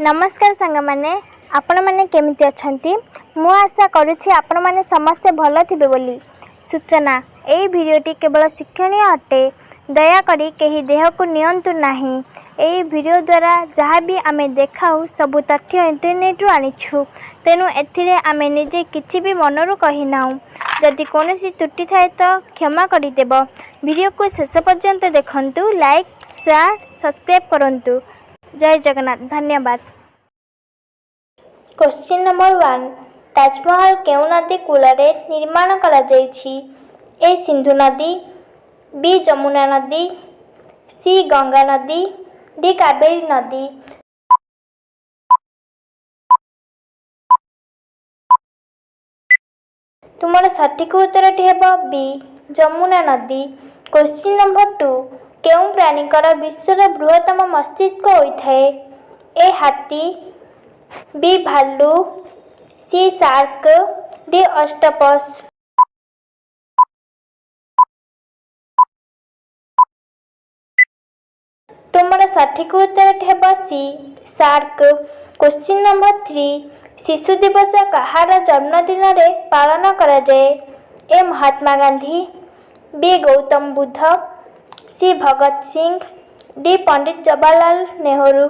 ନମସ୍କାର ସାଙ୍ଗମାନେ, ଆପଣମାନେ କେମିତି ଅଛନ୍ତି? ମୁଁ ଆଶା କରୁଛି ଆପଣମାନେ ସମସ୍ତେ ଭଲ ଥିବେ ବୋଲି। ସୂଚନା: ଏହି ଭିଡ଼ିଓଟି କେବଳ ଶିକ୍ଷଣୀୟ ଅଟେ। ଦୟାକରି କେହି ଦେହକୁ ନିଅନ୍ତୁ ନାହିଁ। ଏହି ଭିଡ଼ିଓ ଦ୍ୱାରା ଯାହା ବି ଆମେ ଦେଖାଉ, ସବୁ ତଥ୍ୟ ଇଣ୍ଟରନେଟ୍ରୁ ଆଣିଛୁ। ତେଣୁ ଏଥିରେ ଆମେ ନିଜେ କିଛି ବି ମନରୁ କହିନାହୁଁ। ଯଦି କୌଣସି ତ୍ରୁଟି ଥାଏ ତ କ୍ଷମା କରିଦେବ। ଭିଡ଼ିଓକୁ ଶେଷ ପର୍ଯ୍ୟନ୍ତ ଦେଖନ୍ତୁ, ଲାଇକ୍, ସେୟାର, ସବସ୍କ୍ରାଇବ୍ କରନ୍ତୁ। ଜୟ ଜଗନ୍ନାଥ, ଧନ୍ୟବାଦ। Question number 1। Taj Mahal କେଉଁ ନଦୀ କୂଳରେ ନିର୍ମାଣ କରାଯାଇଛି? ଏ ସିନ୍ଧୁ ନଦୀ, ବି ଯମୁନା ନଦୀ, ସି ଗଙ୍ଗା ନଦୀ, ଡି କାବେରୀ ନଦୀ। ତୁମର ସଠିକ୍ ଉତ୍ତରଟି ହେବ ବି ଯମୁନା ନଦୀ। Question number 2। କେଉଁ ପ୍ରାଣୀଙ୍କର ବିଶ୍ୱର ବୃହତ୍ତମ ମସ୍ତିଷ୍କ ହୋଇଥାଏ? ଏ ହାତୀ, ବି ଭାଲୁ, ସି ସାର୍କ, ଡି ଅକ୍ଟୋପସ୍। ତୁମର ସଠିକ୍ ଉତ୍ତରଟି ହେବ ସି ସାର୍କ। Question number 3। ଶିଶୁ ଦିବସ କାହାର ଜନ୍ମଦିନରେ ପାଳନ କରାଯାଏ? A Mahatma Gandhi, B Gautam Buddha, C Bhagat Singh, D Pandit Jawaharlal Nehru.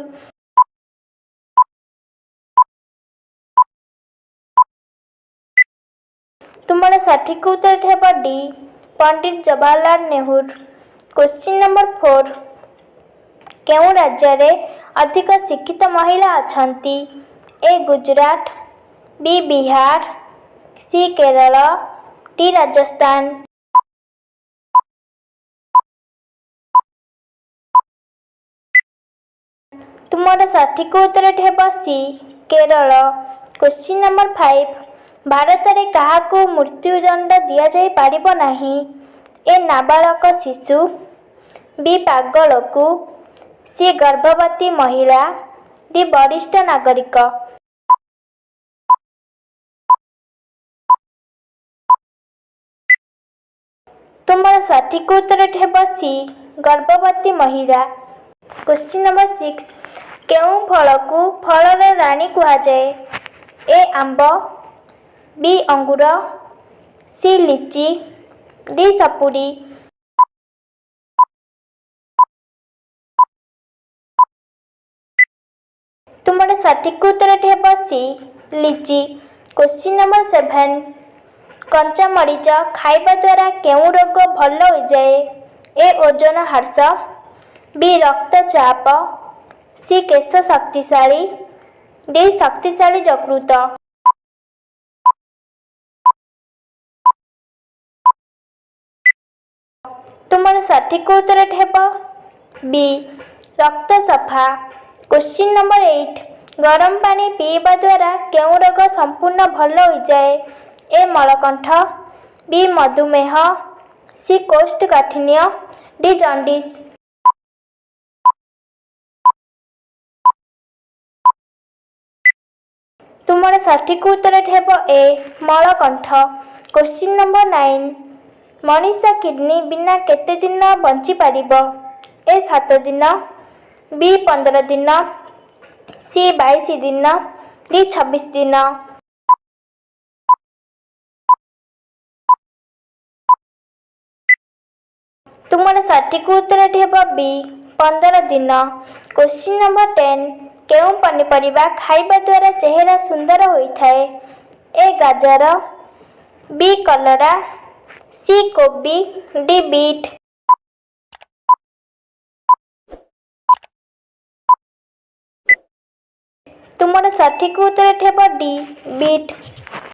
ତୁମର ସଠିକ୍ ଉତ୍ତରଟି ହେବ D Pandit Jawaharlal Nehru. Question number 4। କେଉଁ ରାଜ୍ୟରେ ଅଧିକ ଶିକ୍ଷିତ ମହିଳା ଅଛନ୍ତି? A Gujarat, B Bihar, C Kerala, D Rajasthan. ତୁମର ସଠିକ୍ ଉତ୍ତରଟି ହେବ ସି କେରଳ। Question number 5। ଭାରତରେ କାହାକୁ ମୃତ୍ୟୁଦଣ୍ଡ ଦିଆଯାଇପାରିବ ନାହିଁ? ଏ ନାବାଳକ ଶିଶୁ, ବି ପାଗଳକୁ, ସି ଗର୍ଭବତୀ ମହିଳା, ଡି ବରିଷ୍ଠ ନାଗରିକ। ତୁମର ସଠିକ୍ ଉତ୍ତରଟି ହେବ ସି ଗର୍ଭବତୀ ମହିଳା। Question number 6। କେଉଁ ଫଳକୁ ଫଳର ରାଣୀ କୁହାଯାଏ? ଏ ଆମ୍ବ, ବି ଅଙ୍ଗୁର, ସି ଲିଚି, ଡି ସପୁରୀ। ତୁମର ସଠିକ୍ ଉତ୍ତରଟି ହେବ ସି ଲିଚି। Question number 7। କଞ୍ଚାମରିଚ ଖାଇବା ଦ୍ୱାରା କେଉଁ ରୋଗ ଭଲ ହୋଇଯାଏ? ଏ ଓଜନ ହ୍ରାସ, ବି ରକ୍ତଚାପ, ସି କେଶ ଶକ୍ତିଶାଳୀ, ଡି ଶକ୍ତିଶାଳୀ ଯକୃତ। ତୁମର ସଠିକ୍ ଉତ୍ତରଟି ହେବ ବି ରକ୍ତ ସଫା। Question number 8। ଗରମ ପାଣି ପିଇବା ଦ୍ୱାରା କେଉଁ ରୋଗ ସମ୍ପୂର୍ଣ୍ଣ ଭଲ ହୋଇଯାଏ? ଏ ମଳକଣ୍ଠ, ବି ମଧୁମେହ, ସି କୋଷ୍ଠକାଠିନ୍ୟ, ଡି ଜଣ୍ଡିସ୍। ତୁମର ସଠିକ୍ ଉତ୍ତରଟି ହେବ ଏ ମଳକଣ୍ଠ। Question number 9। ମଣିଷ କିଡନୀ ବିନା କେତେ ଦିନ ବଞ୍ଚିପାରିବ? ଏ 7 ଦିନ, ବି 15 ଦିନ, ସି 22 ଦିନ, ଡି 26 ଦିନ। ତୁମର ସଠିକ୍ ଉତ୍ତରଟି ହେବ ବି 15 ଦିନ। Question number 10। କେଉଁ ପନିପରିବା ଖାଇବା ଦ୍ୱାରା ଚେହେରା ସୁନ୍ଦର ହୋଇଥାଏ? ଏ ଗାଜର, ବି କଲରା, ସି କୋବି, ଡି ବିଟ୍। ତୁମର ସଠିକ୍ ଉତ୍ତରଟି ହେବ ଡି ବିଟ୍।